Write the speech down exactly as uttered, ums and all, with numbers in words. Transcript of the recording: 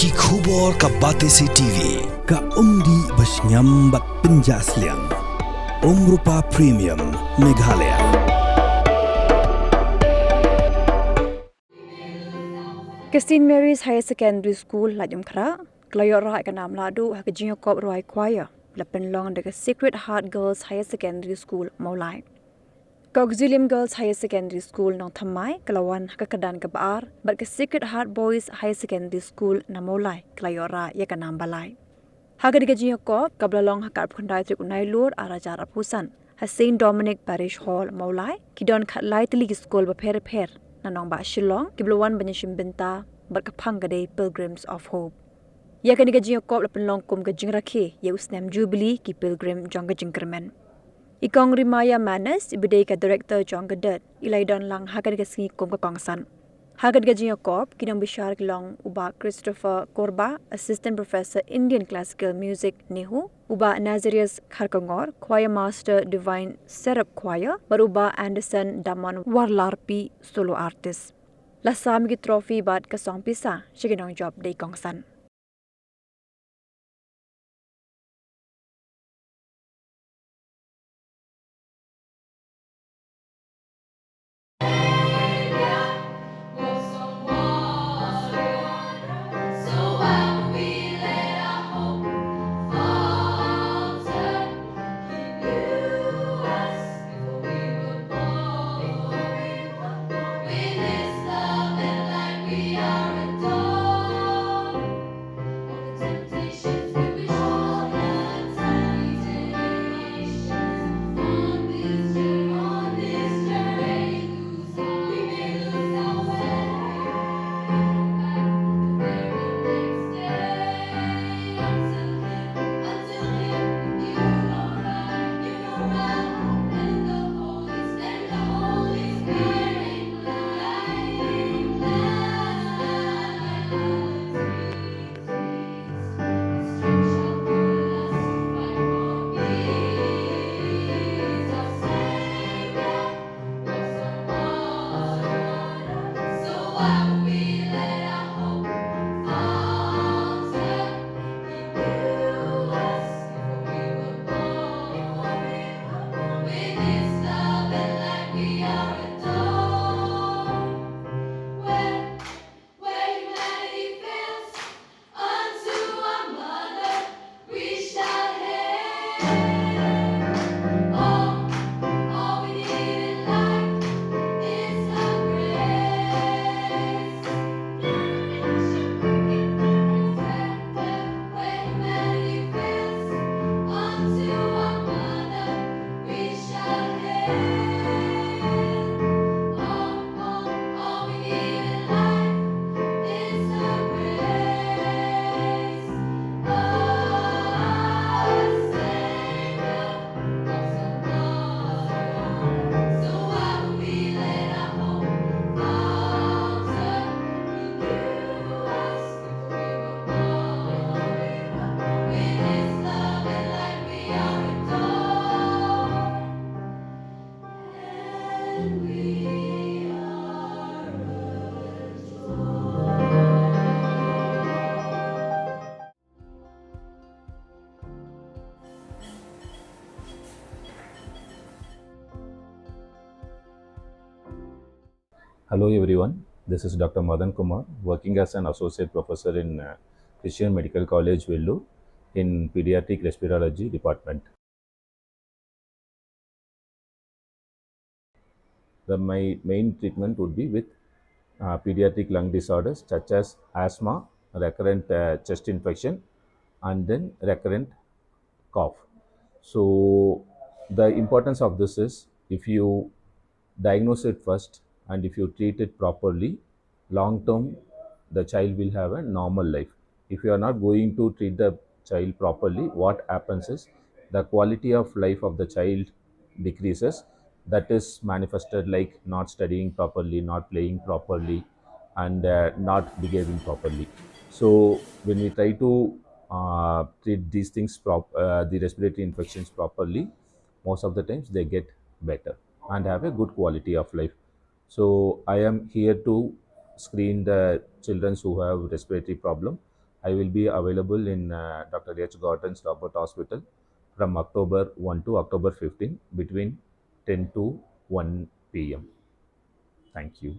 Ki khubor ka Batesi T V, ka umdih ba shngiam bad pynjah sliang. Umrupa Premium, Meghalaya. Ka St Mary's Higher Secondary School, Laitumkhrah, ka la ïoh rah ïa ka nam lahduh ha ka jingïakop rwai choir, la pynlong da ka Sacred Heart Girls Higher Secondary School, Mawlai. Ka Auxilium Girls Higher Secondary School, Nongthymmai, ka la wan ha ka kyrdan kaba ar, bad ka Sacred Heart Boys Higher Secondary School, na Mawlai, ka la ïoh rah ïa ka nam ba lai. Ha kane ka jingïakop, kaba la long ha ka arphew khyndai tarik u Nailur, ar hajar arphew san, ha St Dominic Parish Hall, Mawlai, ki don khatlai tylli ki skul bapher bapher na nongbah Shillong, kiba la wan ban ïashim bynta bad ka phang ka dei Pilgrims of Hope. Ïa kane ka jingïakop la pynlong kum ka jingrakhe ïa u snem Jubilee ki Pilgrim jong ka jingkyrmen. I Kong Rimaya Manes, iba dei ka Director jong ka DERT, i la ïadon lang ha kane ka sngi kum ka kongsan. Ha kane ka jingïakop, ki nongbishar ki long u Bah Christopher Korba, Assistant Professor, Indian Classical Music, NEHU, u Bah Nazarius Kharkongor, Choir Master, Divine Seraph Choir, bad u Bah Anderson Damon, Warlarpi, Solo Artist. La sam ïa ki trophy bad ka song pisa sha ki nongjop dei kongsan. Where humanity fails unto our mother, we shall hail. All, all we need in life is her grace. Where, where, where humanity fails unto our mother, we shall hail. All, all, all we need in life is the grace of our Savior, most above all. So why would we let our hope falter? He knew us before we were born. With his love and light we are adored. Hello everyone, this is Doctor Madan Kumar, working as an associate professor in uh, Christian Medical College, Vellore, in pediatric respirology department. The, my main treatment would be with uh, pediatric lung disorders such as asthma, recurrent uh, chest infection, and then recurrent cough. So the importance of this is, if you diagnose it first and if you treat it properly, long term, the child will have a normal life. If you are not going to treat the child properly, what happens is the quality of life of the child decreases. That is manifested like not studying properly, not playing properly, and uh, not behaving properly. So when we try to uh, treat these things, prop- uh, the respiratory infections properly, most of the times they get better and have a good quality of life. So I am here to screen the children who have respiratory problem. I will be available in uh, Doctor H. Gordon's Robert Hospital from October one to October fifteen between ten to one p m. Thank you.